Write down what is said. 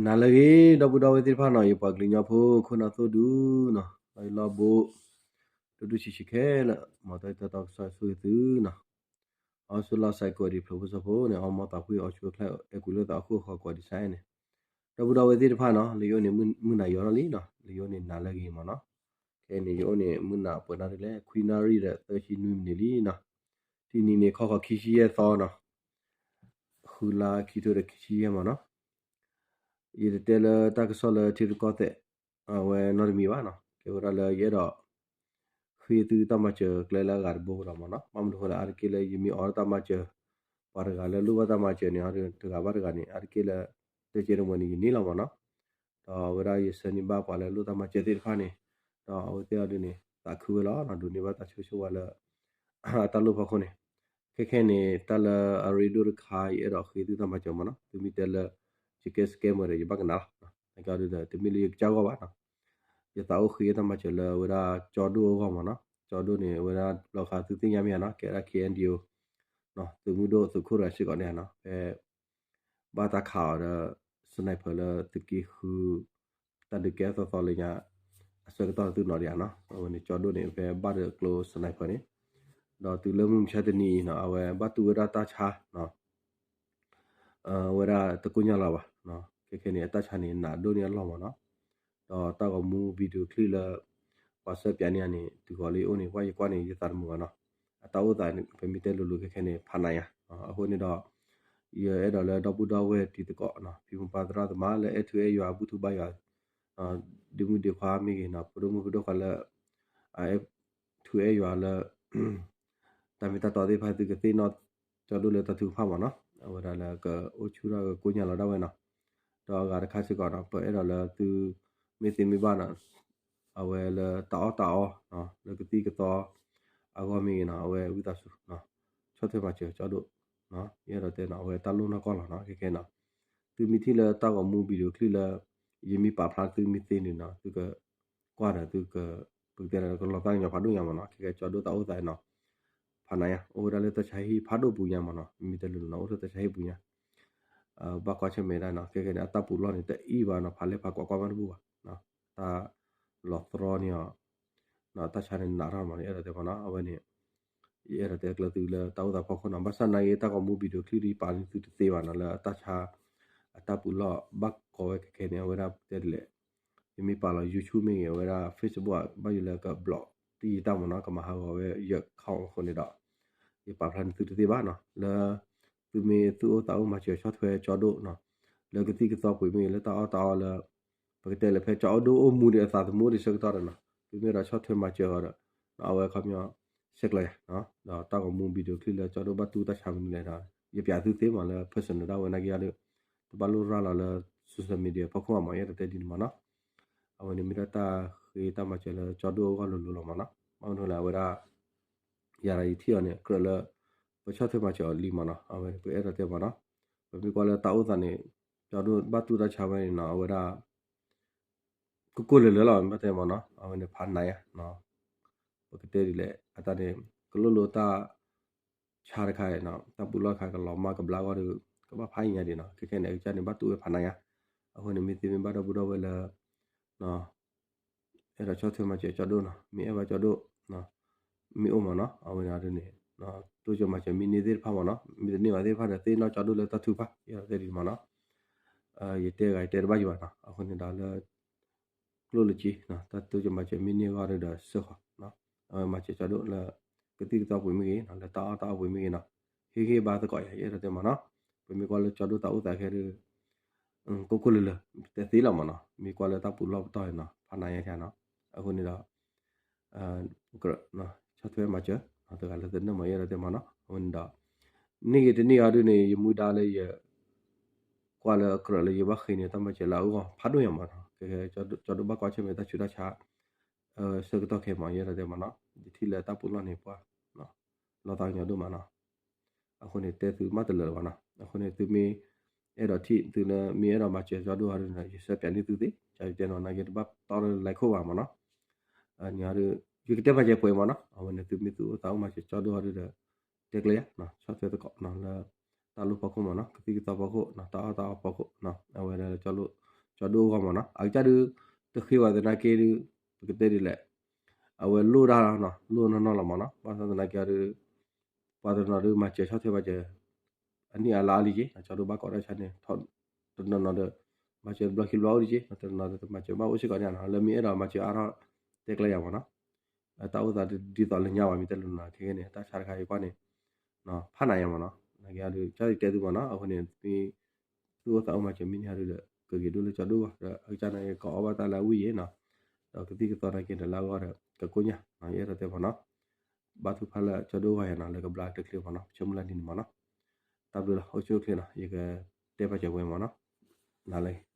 နၤလၢအဂ့ၤ ဒီပုၢ်ဒီဝဲၢ်သ့ၣ်တဖၣ်နီၤ, ယပှၤကလုာ်ကညီဖိ ခိၣ်နၢ်သိၣ်ဒူနီၤ, လီၤယလီၢ်ဘိ ဒိၣ်ဒိၣ်ဆံးဆံးခဲလၢာ် မ်တၢ်တၢ်ကစီၣ်ဆိၣ်ဂ့ၤသုနီၤ, အီစူလီၤစဲးကိးဒံးဖျိးဖိစီဖိန့ၣ် အီမီသးဖှံအီဆူအချၢ အဲၣ်ကွံာ်လိာ်သးအခိၣ်ဃီကိးဒံးစဲန့ၣ်, ဒီပုၢ်ဒီဝဲၢ်သ့ၣ်တဖၣ်နီၤ, လၢယအိၣ်န့ၣ် မုၢ်နၤယီၤထီၣ်လံနီၤ, လၢယအိၣ်န့ၣ်နၤလၢအဂ့ၤမ့ၢ်နီၤ, ခဲအံၤန့ၣ် ယအိၣ်န့ၣ် မုၢ်နၤပှဲၤနၣ်ရံၣ်လဲၣ် ခွံနၣ်ရံၣ်ဒီးသၢဆံနွံမံးနံးလံနီၤ, တနံၤန့ၣ် ခီဃီၤခံဆံယဲၢ်သီနီၤ ဃုလါခံထိဒီးခံဆံယဲၢ်မ့ၢ်နီၤ, ယတတဲလၢတၢ်ကစီၣ်လၢထံရူၢ်ကီၢ်သဲး အဝဲနီတမံၤဘၣ်နီၤ, ကဲဝဲဒၣ်လၢယအဲၣ်ဒိး ဃ့သုတၢ်မၤစၢၤကျဲလၢအဂၤတဘိဒီးမ့ၢ်နီၤ, ဘၣ်မနုၤဃိလၢ အါတက့ၢ်လၢယမ့ၢ်အိးထီၣ်တၢ်မၤစၢၤ ပှၤတဂၤလၢလိၣ်ဘၣ်တၢ်မၤစၢၤန့ၣ် တဂၤဘၣ်တဂၤန့ၣ် အါတက့ၢ်လၢ တဲကဲတမံၤန့ၣ် ယန့ၢ်လီၤမ့ၢ်နီၤ, ဒီးအဝဲဒၣ်ယဆၢန့ၢ်ဘၣ်ပှၤလၢလိၣ်တၢ်မၤစၢၤသ့ၣ်တဖၣ်န့ၣ်, ဒီးအဝဲသ့ၣ်အီၤဒ်န့ၣ် သးခုဝဲလီၤနီၤ, ဒိးန့ၢ်ဘၣ်တၢ်ဆိၣ်ဂ့ၤဆိၣ်ဝါလၢ အတၢ်လိၣ်ဖီခိၣ်န့ၣ်, ခဲခဲန့ၣ် တၢ်လၢအရ့ဒိၣ်တခါ ယအဲၣ်ဒိးဃ့သုတၢ်မၤစၢၤမ့ၢ်နီၤ, သုမ့ၢ်တဲလၢ ယကဲ scammer ဒီး ယဘၣ်ကနၣ်လီၤ, အကဒီး တမ့ၢ်လၢယကစၢ်ဂီၢ်ဘၣ်နီၤ, ယသးအိၣ်ဃ့တၢ်မၤစၢၤလၢအဝဲဒၣ်ကၠီဒိၣ်အဂီၢ်မ့ၢ်နီၤ, ကၠီဒိၣ်န့ၣ် အဝဲဒၣ်လီၤက်သုသ့ၣ်ညါမ့ၢ်ဧါနီၤ, ကဲဒၣ် K N D O သုးမုၢ်ဒိၣ်သုးခိၣ်တဂၤစ့ၢ်ကီးန့ၣ်နီၤ, ဖဲ ဘၣ်တၢ်ခးအီၤဒီး sniper လၢသုးက့ဃု တၢ်ဒုးကဲထီၣ်သီသီလၢညါ အဆၢကတီၢ်သုးနီၤဒံးဧါနီၤ, အဝဲန့ၣ်ကၠီဒိၣ်န့ၣ် ဖဲဘၣ်ဒီးကျိ sniper န့ၣ်, ဒီးတုၤလၢမုၢ်မဆါတနံၤအံၤနီၤ အဝဲဘၣ်တူၢ်ဝဲဒၣ်တၢ်ဆါ အဝဲဒၣ်တကိၢ်ညါလီၤဘၣ်, ခဲခဲန့ၣ် အတၢ်ဆါန့ၣ် နးဒိၣ်န့ၢ်အလီၢ်မ့ၢ်နီၤ, ဒီးတၢ်ဂီၤမူ video clip လၢ ပှၤဆှၢပၠးန့ၢ်ယၤန့ၣ် တုၤဃီၤလၢယအိၣ်န့ၣ် ကွၢ်ယကွၢ်န့ၣ် ယသးတမုာ်ဘၣ်နီၤ, အတၢ်အိၣ်သးန့ၣ် ပမ့ၢ်တဲလိၤလိၤခဲခဲန့ၣ် ဖးနးယၤ, အဃိန့ၣ်ဒီး ယအဲၣ်ဒိးလၢဒီပုၢ်ဒီဝဲၢ်တံၤသကိး ဖံမပၢ်သရၣ်သမါလၢအဲၣ်ထူအဲၣ်ယွၤ ဘူၣ်ထူဘါယွၤ ဒ့မုၣ်ဒ့ခွါမ့ၢ်ဂ့ၤနီၤ, ဖိဒိၣ်မုၣ်ဖိဒိၣ်ခွါလၢ အအဲၣ်ထူအဲၣ်ယွၤလၢ တၢ်မ့ၢ်တၢ်တီသ့ၣ်တဖၣ် သုကသ့ၣ်နီၣ်ကၠီဒိၣ်လၢတၢ်ထုကဖၣ်မ့ၢ်နီၤ, အဝဲဒၣ်လၢကအိၣ်ဆူၣ်ထီၣ်ကကိၢ်ညါလီၤဒၣ်ဝဲနီၤ, ဒီးအဂၤတခါစ့ၢ်ကီးနီၤ ပအဲၣ်ဒိးလၢသုမ့ၢ်သ့မ့ၢ်ဘၣ်နီၤ, အဝဲလၢတၢ်အီၣ်တၢ်အီ လၢကသံၣ်ကသီအဂီၢ်မ့ၢ်ဂ့ၤနီၤ, အဝဲဝံသးစူၤ ဆီၣ်ထွဲမၤစၢၤကၠီဒိၣ်, ယအဲၣ်ဒိးတဲနီၤ အဝဲတၢ်လိၣ်နီၢ်ကီၢ်လီၤနီၤ, ခဲခဲနီၤ သုမ့ၢ်ထံၣ်လၢတၢ်ဂီၤမူ video clip လၢ ယမ့ၢ်ပာ်ဖျါသုမ့ၢ်သ့န့ၣ်နီၤ သုကကွၢ်ဒီးသုက ပကတဲဒီးကလီၤသးကညီၤဖးဒိၣ်ညါမ့ၢ်နီၤ, ခဲခဲကၠီဒိၣ်တၢ်အိၣ်သးနီၤ, ဖးနးညါ အိၣ်ဝဲဒၣ်လၢတၢ်ဆါဟံၣ်ဖးဒိၣ်ပူၤညါမ့ၢ်နီၤ, မ့မ့ၢ်တဲလိၤလိၤနီၤ အိၣ်လၢတၢ်ဆါဟံၣ်ပူၤညါ ဘၣ်ကွၢ်ဆၢၣ်မဲာ်ဒၣ်နီၤ, ခဲခဲန့ၣ် အတၢ်ပူၤလီၢ်န့ၣ် တအံၣ်ဘၣ်နီၤ, ဖးလဲၢ်ဖးကွၢ်ကွၢ်မးတဘူၣ်ဘၣ်, တၢ်လီၤသရီန့ၣ်အီၤ တၢ်ဆါန့ၣ်နးထီၣ်မ့ၢ်နီၤ, ယအဲၣ်ဒိးတဲမ့ၢ်နီၤ, အဝဲန့ၣ် ယအဲၣ်ဒိးတဲကျၢၤသုလၢတၢ်အိၣ်သးဖီခိၣ်နီၤ, ဘၣ်ဆၣ်နာ်က့ တၢ်ဂီၤမူ video clip ဒ်ယပာ်န့ၢ်သုတသ့ဘၣ်နီၤ, လၢအတၢ်ဆါ အတၢ်ပူၤလီၢ်ဘၣ်ကီဝဲခဲခဲန့ၣ် အဝဲဒၣ်တဲဒ်လဲၣ် ယမ့ၢ်ပာ်လီၤ YouTube မ့ၢ်ဂ့ၤ အဝဲဒၣ် Facebook ဘၣ်ယိၣ်လၢက block တယံာ်တၢ်မ့ၢ်နီၤ, ကမၤဟးဂီၤဝဲယ account အဃိန့ၣ်ဒီး ယပာ်ဖျါန့ၢ်သုတသ့ဘၣ်နီၤ, လၢ သုမ့ၢ်သူၣ်အိၣ်သးအိၣ်မၤစၢၤဆီၣ်ထွဲကၠီဒိၣ်နီၤ, လၢကသံၣ်ကသီပှ့ၤမ့ၢ်ဂ့ၤ လၢတၢ်အီၣ်တၢ်အီလၢ ပကတဲလၢဖဲကၠီဒိၣ်အိၣ်မူဒီးအသးသမူဒီးဆၢကတီၢ်ဒီးနီၤ, သုမ့ၢ်ဒီးဆီၣ်ထွဲမၤစၢၤအီၤဒီး အဝဲခီပညီ ဆဲးကျိးယၤ ဒီးတၢ်ဂီၤမူ video clip လၢကၠီဒိၣ်ဘၣ်တူၢ်တၢ်ဆါမနုၤလဲၣ်ဒီး ယပၠးသုသ့မ့ၢ်လၢ personal ဒၣ်ဝဲနာ်က့ဒီး တဘၣ်လိၣ်ရၤလီၤလၢ social media ဖီခိၣ်မ့ၢ် ယအဲၣ်ဒိးတဲဒ်န့ၣ်မ့ၢ်နီၤ, အဝဲန့ၣ်မ့ၢ်ဒၣ်တၢ်ဃ့တၢ်မၤစၢၤလၢကၠီဒိၣ်အဂီၢ်လိၤလိၤလီၤမ့ၢ်နီၤ, ဘၣ်မနုၤလဲၣ် အဝဲဒၣ် ယၤဒီးယထံၣ်အီၤန့ၣ် ကြၢးလၢ ပဆီၣ်ထွဲမၤစၢၤအီၤလံမ့ၢ်နီၤ, အဝဲပအဲၣ်ဒိးတဲမ့ၢ်နီၤ, ပမ့ၢ်ကွၢ်လၢတၢ်အိၣ်သးန့ၣ် ကၠီဒိၣ်ဘၣ်တူၢ်တၢ်ဆါဝဲန့ၣ်နီၤ, အဝဲဒၣ် ကိၢ်ကိၢ်လၢၤလၢၤလီၤ မ့ၢ်တဲမ့ၢ်နီၤ, အဝဲန့ၣ်ဖးနးယါ ပကတဲဒ်လဲၣ် အတၢ်န့ၣ် ကလိၣ်လိတၢ်ဆါတခါနီၤ, တၢ်ပူၤလီၢ်တခါကလီၤမၢ်ကဘျါဂီၢ်ဒီး ကဘၣ်ဖးအံၤညါဒံးနီၤ, ခဲခဲန့ၣ် အကစၢ်န့ၣ် ဘၣ်တူၢ်ဝဲဖးနးယါ, အဃိန့ၣ် မ့ၢ်သ့မ့ၢ်ဘၣ်ဒီပုၢ်ဒီဝဲၢ်လၢ အဲၣ်ဒိးဆီၣ်ထွဲမၤစၢၤကၠီဒိၣ်နီၤ, မ့ၢ်အဲၣ်ဘၣ်ကၠီဒိၣ် မ့ၢ်အိၣ်မ့ၢ်နီၤ, အဝဲန့ၣ်ဒ်န့ၣ် တိစၢၤမၤစၢၤမ့ၢ်န့ၢ်သ့ၣ်တဖၣ်မ့ၢ်နီၤ, မ့ၢ်တန့ၢ်ဘၣ်သ့ၣ်တဖၣ်ဒီး သ့ၣ်နီၣ်ကၠီဒိၣ်လၢတၢ်ထုကဖၣ် ယအဲၣ်ဒိးတဲဒ်န့ၣ်မ့ၢ်နီၤ, ယတဲဂၤယတဲတဘၣ်ယံၤဘၣ်နီၤ, အဃိန့ၣ်ဒီးလၢ ကျိၣ်လၢက့ တၢ်တိစၢၤမၤစၢၤမ့ၢ်န့ၢ်ဂီၢ်ဒီးစၢဃီၤ, အဝဲမၤစၢၤကၠီဒိၣ်လၢ ကသံၣ်ကသီပှ့ၤမ့ၢ်ဂ့ၤနီၤ, လၢတၢ်အီၣ်တၢ်အီပှ့ၤမ့ၢ်ဂ့ၤနီၤ, ဟ့ၣ်ဂံၢ်ဘါသကိးယၤ ယအဲၣ်ဒိးတဲမ့ၢ်နီၤ, ပမ့ၢ်ကွၢ်လၢကၠီဒိၣ်တၢ်အိၣ်သးခဲဒုး ကိၢ်ကိၢ်လၢၤလၢၤ တဲသ့လီၤမ့ၢ်နီၤ, မ့ၢ်ကွၢ်လၢတၢ်ပူၤလီၢ်ပတီၢ်နီၤ ဖးနးယါနီၤ, အဃိန့ၣ်ဒီး ကြၢး ဆီၣ်ထွဲမၤစၢၤ တဂၤလၢသနၢၣ်မ့ၢ် ယအဲၣ်ဒိးတဲမ့ၢ်နီၤ, အဃိန့ၣ်ဒီး န့ၢ်ဂ့ၤတန့ၢ်အီၤဒုးန့ၣ် ယမူဒါလၢယ ကွၢ်လၢကြၢးလၢယဘၣ်ဃ့န့ၢ်တၢ်မၤစၢၤလၢအဂီၢ် ဖးဒိၣ်ညါမ့ၢ်နီၤ, ကဲ ကၠီဒိၣ်ဘၣ်ကွၢ်ဆၢၣ်မဲာ်တၢ်ဆူးတၢ်ဆါ ဆၢကတီၢ်ခဲမ့ၢ် ယအဲၣ်ဒိးတဲမ့ၢ်နီၤ, ယထံၣ်လၢတၢ်ပူၤလီၢ်န့ၣ်ပှၤ လီၤသးကညီၤဒိၣ်မးနီၤ, အဃိန့ၣ်တဲသုမးတလၢာ်လၢၤဘၣ်နီၤ, အဃိန့ၣ်သုမ့ၢ် အဲၣ်ဒိးထံၣ်သုလၢမ့ၢ်အဲၣ်ဒိးမၤစၢၤကၠီဒိၣ်အီၤဒုး ယဆှၢပၠးန့ၢ်သုသ့ ကၠီတဲနီၤ နာ်က့တဘၣ်တီလၢ like ခိၣ်ဘၣ်မ့ၢ်နီၤ, န့ၣ်အီၤဒုး ယကတဲမၤစၢၤပှဲၤမ့ၢ်နီၤ, အဝဲန့ၣ်သုမ့ၢ်သူၣ်အိၣ်သးအိၣ်မၤစၢၤကၠီဒိၣ်အီၤဒုးဒီး တဲကျဲယၤ ဆီၣ်ထွဲသကိးလၢ တၢ်လိၣ်ဖီခိၣ်မ့ၢ်နီၤ, ကသံၣ်ကသီဖီခိၣ် တၢ်အီၣ်တၢ်အီဖီခိၣ် အဝဲဒၣ်လၢကၠီလိၣ် ကၠီဒိၣ်အဂီၢ်မ့ၢ်နီၤ. အကစၢ်ဒုး တဃ့ဘၣ်သနာ်က့ဒုး ပကတဲဒ်လဲၣ်, အဝဲလိၣ်တၢ်နီၤ လိၣ်နီၢ်နီၢ်လီၤမ့ၢ်နီၤ. ဘၣ်ဆၣ်သနာ်က့ဒုး ပှၤတနီၤဒုး မၤစၢၤဆီၣ်ထွဲဘၣ်စၢၤ အနံၣ်အလါအါလံက့ၤ ကၠီဒိၣ်ဘၣ်ကိးတၢ်ဆါန့ၣ် တနီၤနီၤဒီး မၤစၢၤတဘျီခံဘျီအိၣ်ဒံးက့ၤ တနီၤနီၤဒီးတမၤစၢၤဘၣ်အိၣ်စ့ၢ်ကီးန့ၣ်နီၤ. လၢမ့ၢ်အဲၣ်ဒိးမၤစၢၤအါထီၣ် တဲကျဲယၤမ့ၢ်နီၤ. တၢ်အိၣ်သးဒ်သိးလၢညါဘၣ် မ့ၢ်တဲလိၤနီၤ ခဲကနံၣ်န့ၣ် တၢ်ဆါတခါအံၤကွၢ်န့ၣ် ဖးနးယၤမ့ၢ်နီၤ. နာ်က့ဒုး ကၠီဒုးတဲသုမ့ၢ်နီၤ အဃိန့ၣ် သုအိၣ်သးအိၣ်မၤစၢၤမ့ၢ်န့ၢ်ဟီဒုးဒီး ကဂ့ၤဒိၣ်လၢကၠီဒိၣ်အဂီၢ်ဒီး အကစၢ်နာ်က့ကအီၣ်ဘၣ်တၢ်လၢအဝံၣ်ယံၤနီၤ. ဒီးကသံၣ်ကသီနာ်က့ဒီးလၢအဂီၢ်ဒီး ကကိၣ်ညါ ယအဲၣ်ဒိးတဲမ့ၢ်နီၤ. ဘါထုကဖၣ်လၢကၠီဒိၣ်အဂီၢ်ယၤနီၤ လၢကဘျါတချုးမ့ၢ်နီၤ ပဆၢမုၢ်လၢ်ဒ်န့ၣ်မ့ၢ်နီၤ. တၢ်ဘျုးလီၤ အိၣ်ဆူၣ်အိၣ်ချ့နီၤ ယကတဲပာ်စၢၤဝဲမ့ၢ်နီၤ. နၤလၢ